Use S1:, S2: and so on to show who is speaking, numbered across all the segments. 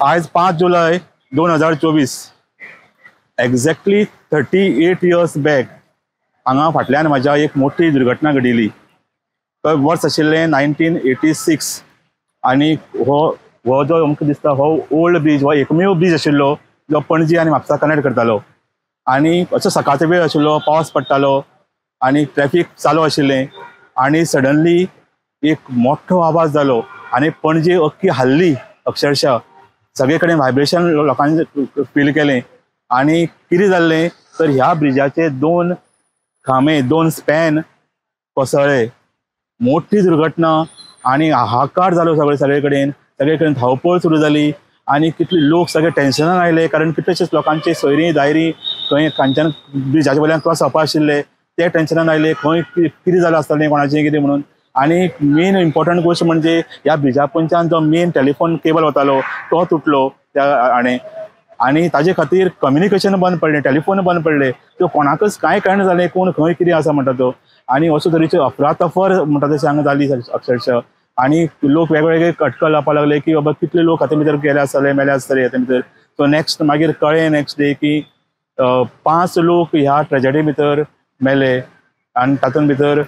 S1: आज 5 जुलय 2024, exactly 38 years back हांगा फाटल्यान म्हाज्या एक मोठी दुर्घटना घडिल्ली. तो वर्स आशिल्लें 1986 आनी हो हो जो आमकां दिसता हो ओल्ड ब्रीज, हो एकमेव ब्रीज आशिल्लो जो पणजी आनी म्हापसा कनेक्ट करतालो. आनी असो सकाळचो वेळ आशिल्लो, पावस पडटालो आनी ट्रॅफिक चालू आशिल्लें आनी सडनली एक मोठो आवाज जालो आनी पणजी अख्खी हाल्ली. अक्षरशः सगळे कडेन व्हायब्रेशन लोकांनी फील केलें. आनी कितें जाल्लें तर ह्या ब्रिजाचे 2 खांबे, 2 स्पॅन कोसळ्ळे. मोठी दुर्घटना आनी हाहाकार जालो सगळे सगळे कडेन. सगळे कडेन धांवपळ सुरू जाली आनी कितले लोक सगळे टेन्शनान आयले, कारण कितलेशेच लोकांचे सोयरीं दायरीं खंय खंयच्यान ब्रिजाचे वयल्यान क्रॉस जावपा आशिल्ले, ते टेन्शनान आयले खंय कितें जालां आसतलें कोणाचें कितें म्हणून. आनी मेन इम्पॉर्टंट गोश्ट म्हणजे ह्या ब्रिजा पोंच्यान जो मेन टेलिफोन केबल वतालो तो तुटलो त्या हाणें आनी ताजे खातीर कम्युनिकेशन बंद पडलें, टेलिफोन बंद पडले. त्यो कोणाकच कांय कळना जालें कोण खंय कितें आसा म्हणटा तो. आनी असो तरेची अफरातफर म्हणटा तशें हांगा जाली अक्षरशः. आनी लोक वेगवेगळे अटकल लावपाक लागले की बाबा कितले लोक हातूंत भितर गेले आसतले, मेले आसतले हातूंत भितर. सो नेक्स्ट मागीर कळ्ळें नेक्स्ट डे की 5 लोक ह्या ट्रेजडी भितर मेले आनी तातूंत भितर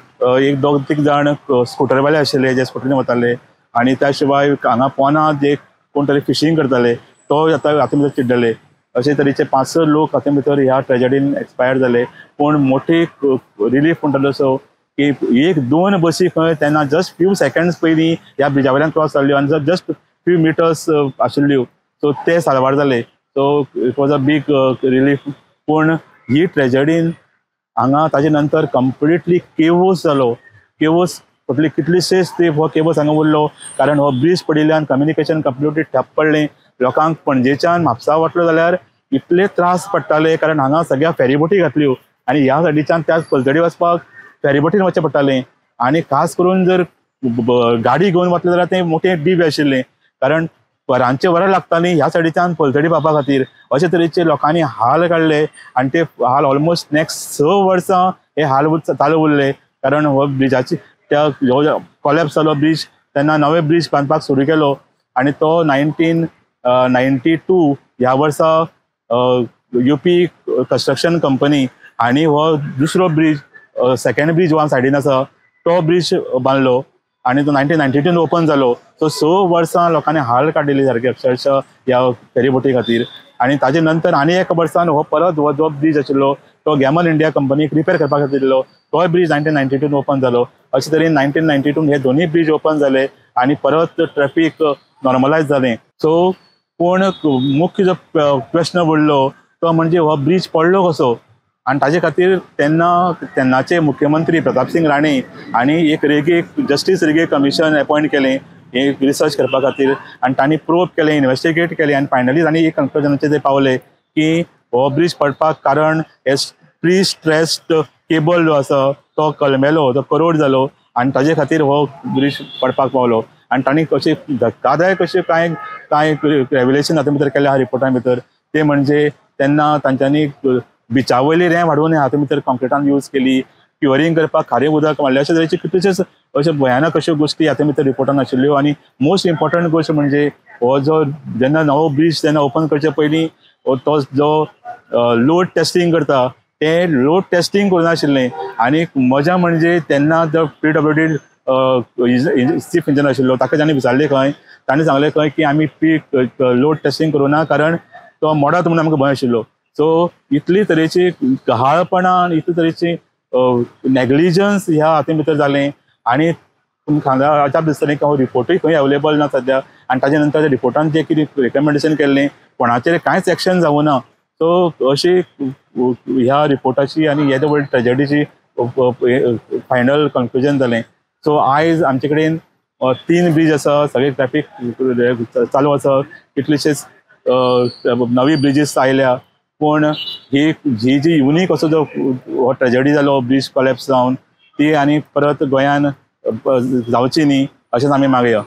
S1: एक दोग तीग जाण स्कुटरवाले आशिल्ले जे स्कुटरीन वताले आनी त्या शिवाय हांगा पोना जे कोण तरी फिशींग करताले तो आतां हातूंत भितर चिड्डले. अशे तरेचे 5-6 लोक हातूंत भितर ह्या ट्रेजडीन एक्सपायर जाले. पूण मोठी रिलीफ म्हणटा तसो की 1-2 बसी खंय तेन्ना जस्ट फ्यू सेकंड्स पयलीं ह्या ब्रिजा वयल्यान क्रॉस जाल्ल्यो आनी जस्ट फ्यू मिटर्स आशिल्ल्यो, सो ते साल्वार जाले. So it was a big relief. पूण ही ट्रेजडीन हांगा ताजे नंतर कंप्लिटली केवोस जालो. केवोस टोटली कितलीशेच तेंप हो केवोस हांगा उरलो, कारण हो ब्रीज पडिल्ल्यान कम्युनिकेशन कंप्लिटली ठप पडलें. लोकांक पणजेच्यान म्हापसा वतलो जाल्यार इतले त्रास पडटाले, कारण हांगा सगळ्या फेरीबोटी घातल्यो आनी ह्या सायडीच्यान त्या पलतडी वचपाक फेरीबोटीन वचचें पडटालें. आनी खास करून जर गाडी घेवन वतले जाल्यार तें मोठें डीप आशिल्लें, कारण वरांचे वरां लागतालीं ह्या सायडीच्यान पलतडी पावपा खातीर. अशे तरेचे लोकांनी हाल काडले आनी ते हाल ऑलमोस्ट नेक्स्ट 6 वर्सां हे हाल चालू उरले, कारण हो ब्रिजाची त्या हो कॉलेप्स जालो ब्रीज तेन्ना नवे ब्रीज बांदपाक सुरू केलो आनी तो 1992 ह्या वर्सा यूपी कन्स्ट्रक्शन कंपनी आनी हो दुसरो ब्रीज, सेकेंड ब्रीज जो सायडीन आसा तो ब्रीज बांदलो आनी तो 1992 ओपन जालो. सो 6 वर्सां लोकांनी हाल काडिल्ले सारके अक्षरशः ह्या फेरीबोटी खातीर. आनी ताजे नंतर आनी एका वर्सान हो परत हो जो ब्रीज आशिल्लो तो गॅमल इंडिया कंपनीक रिपेर करपा खातीर दिल्लो, तोय ब्रीज 1992 ओपन जालो. अशे तरेन 1992 हे दोनूय ब्रीज ओपन जाले आनी परत ट्रॅफिक नॉर्मलायज जालें. सो पूण मुख्य जो प्रश्न उरलो तो म्हणजे हो ब्रीज पडलो कसो, आनी ताजे खातीर तेन्ना तेन्नाचे मुख्यमंत्री प्रतापसिंग राणे आनी एक रेगे जस्टीस रेगे कमिशन अपॉयंट केलें एक रिसर्च करपा खातीर आनी तांणी प्रोब केलें, इन्वेस्टिगेट केलें आनी फायनली तांणी एक कंक्लुजनाचेर ते पावले की हो ब्रीज पडपाक कारण हे प्री स्ट्रेस्ड केबल जो आसा तो कलमेलो, तो करोड जालो आनी ताजे खातीर हो ब्रीज पडपाक पावलो. आनी तांणी कशें धक्कादायक कशें कांय कांय रेवलेशन हातूंत भितर केलें ह्या रिपोर्टा भितर, ते म्हणजे तेन्ना तांच्यांनी बिचा वयली रॅम हाडून हातूंत भितर कॉन्क्रिटान यूज केली, क्युअरींग करपाक खारें उदक मारलें, अशे तरेचे कितलेशेच अशे भयानक अश्यो गोश्टी हातूंत भितर रिपोर्टान आशिल्ल्यो. आनी मोस्ट इम्पॉर्टंट गोश्ट म्हणजे हो जो जेन्ना नवो ब्रीज जेन्ना ओपन करचे पयलीं तो जो लोड टेस्टींग करता तें लोड टेस्टींग करूं नाशिल्लें. आनी मजा म्हणजे तेन्ना जो PWD chief engineer आशिल्लो ताका तांणी विचारलें खंय, ताणें सांगलें खंय की आमी पी लोड टेस्टींग करूं ना कारण तो मोडत म्हणून आमकां भंय आशिल्लो. सो इतली तरेची गहाळपणां, इतले तरेची नेग्लिजन्स ह्या हातूंत भितर जालें आनी तुमकां अजाप दिसतलें की हो रिपोर्टूय खंय अवेलेबल ना सद्या. आनी ताजे नंतर त्या रिपोर्टान जें कितें रिकमेंडेशन केल्लें कोणाचेर कांयच एक्शन जावूं ना. सो अशी ह्या रिपोर्टाची आनी येदे व्हड ट्रेजडीची फायनल कंक्लुजन जालें. सो आयज आमचे कडेन 3 ब्रीज आसा, सगळे ट्रॅफिक चालू आसा, कितलेशेच नवी ब्रिजीस आयल्या. पूण ही जी जी युनीक असो जो हो ट्रेजडी जालो ब्रीज कॉलेप्स जावन ती आनी परत गोंयान जावची न्ही अशेंच आमी मागया.